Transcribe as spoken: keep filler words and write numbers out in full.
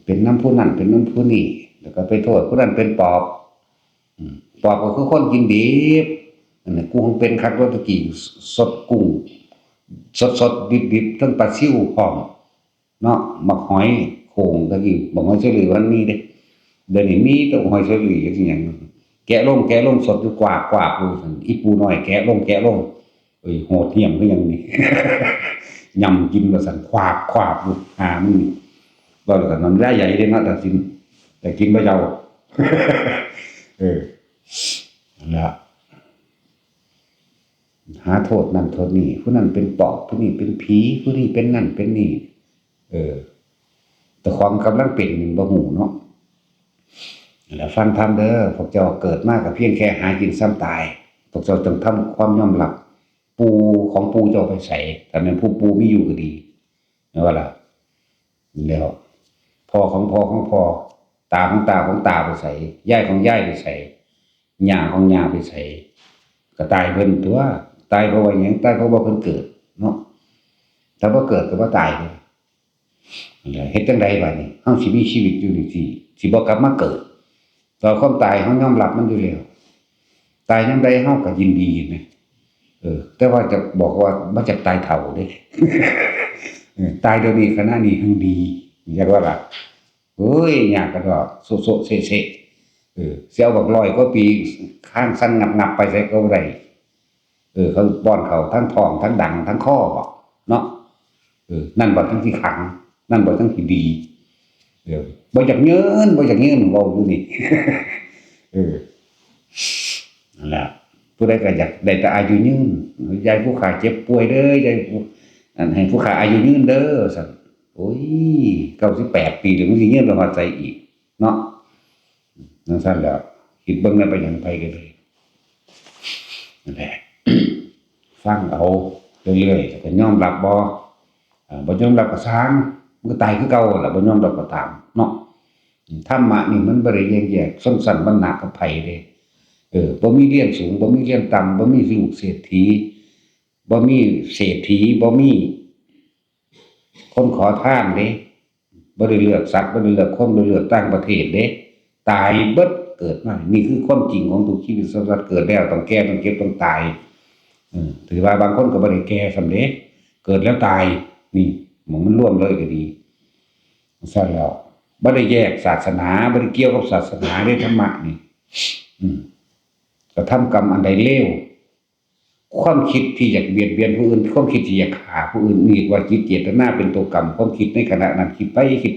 เป็นนำผู้นั้นเป็นนำผู้นี้ แล้วก็ไปโทษผู้นั้นเป็นปอบ อืม ปอบก็คือคนกินดิบ อันนี้กูคงเป็นคักว่าตะกี้ สดกุ้ง สดๆ ดิบๆ ทั้งปลาซิวพร้อม เนาะ บักหอยโข่งตะกี้ บักหอยเชอรี่วันนี้เด้ เดี๋ยวนี้มีแต่หอยเชอรี่จักสิหยัง แกะลง แกะลง สดอยู่ กวาด กวาดอยู่ซั่น อีปูน้อย แกะลง แกะลง เอ้ย โหดเหี้ยมคือหยังนี่ ยำกินว่าซั่น ควาบ ควาบอยู่ หามึงนี่ เว้าแล้วก็น้ำลายไหลเด้เนาะ ตัดสิน แต่กินบ่เจ้า เออ นั่นล่ะ หาโทษนั่นโทษนี่ ผู้นั้นเป็นปอบ ผู้นี้เป็นผี ผู้นี้เป็นนั่นเป็นนี่ เออ แต่ความกำลังเป็นนี่บ่ฮู้เนาะ แล้วฟังธรรมเด้อ พวกเจ้าเกิดมาก็เพียงแค่หากินส่ำตาย พวกเจ้าต้องทำความยอมรับ ปู่ของปู่เจ้าไปไส ถ้าแม่นผู้ปู่มีอยู่ก็ดี แม่นบ่ล่ะ แล้ว พ่อของพ่อของพ่อ ตาของตาของตาไปไส ยายของยายไปไส ย่าของย่าไปไส ก็ตายเพิ่นตั่ว ตายเพราะว่าหยัง ตายเพราะว่าเพิ่นเกิดเนาะ ถ้าบ่เกิดก็บ่ตายเด้ นั่นแหละ เฮ็ดจั่งใดบาดนี้ เฮาสิมีชีวิตอยู่นี่สิ สิบ่กลับมาเกิด ต่อความตายเฮายอมรับมันอยู่แล้ว ตายยามใดเฮาก็ยินดีนะ เออ แต่ว่าจะบอกว่าบ่จักตายเฒ่าเด้ เออ ตายเดี๋ยวนี้ขณะนี้แฮ่งดี จักว่าล่ะ เฮ้ย ยากกะดอก โซะโซะเซะเซะ เออ สิเอาบักร้อยกว่าปี ค้างสั่นงับๆ ไปไสก็บ่ได้ เออ เขาป้อนเข้าทั้งท้องทั้งดังทั้งคอบ่ เนาะ เออ นั่นบ่จั่งสิขัง นั่นบ่จั่งสิดี เออ บ่อยากยืน บ่อยากยืน เว้าอยู่นี่ เออ นั่นแหละ ผู้ใดก็อยากได้แต่อายุยืน อย่าให้ผู้ข้าเจ็บป่วยเด้อ อย่าให้ผู้ อัน ให้ผู้ข้าอายุยืนเด้อ ซั่น โอ้ย เก้าสิบแปดปีแล้ว มึงสิยืนไปฮอดไสอีก เนาะ จั่งซั่นแหล้ว คิดเบิ่งแหน่ ไปหยังไปก็เลย นั่นแหละ ฟังเอาเรื่อยๆ แล้วก็ยอมรับบ่ อ่า บ่ยอมรับก็ซ่าง มันก็ตายคือเก่าล่ะ บ่ยอมรับก็ตาม เนาะ ธรรมะนี่มันบ่ได้แยกแยะชนชั้นวรรณะกับไผเด้ เออ บ่มีเรียนสูง บ่มีเรียนต่ำ บ่มีลูกเศรษฐี บ่มีเศรษฐี บ่มีคนขอทานเด้ บ่ได้เลือกสัตว์ บ่ได้เลือกคน บ่ได้เลือกต่างประเทศเด้ ตายเบิด เกิดมา นี่คือความจริงของทุกชีวิต สัตว์เกิดแล้วต้องแก่ ต้องเจ็บ ต้องตาย เออ ถือว่าบางคนก็บ่ได้แก่ซ้ำเด้ เกิดแล้วตาย นี่ หม่องมันรวมเลยก็ดี ซั่นแล้ว บ่ได้แยกศาสนา บ่ได้เกี่ยวกับศาสนาเด้ ธรรมะนี่ อืม กระทำกรรมอันใดเลว ความคิดที่อยากเบียดเบียนผู้อื่น ความคิดที่อยากฆ่าผู้อื่น นี่เรียกว่าจิตเจตนาเป็นตัวกรรม ความคิดในขณะนั้น คิดไปคิด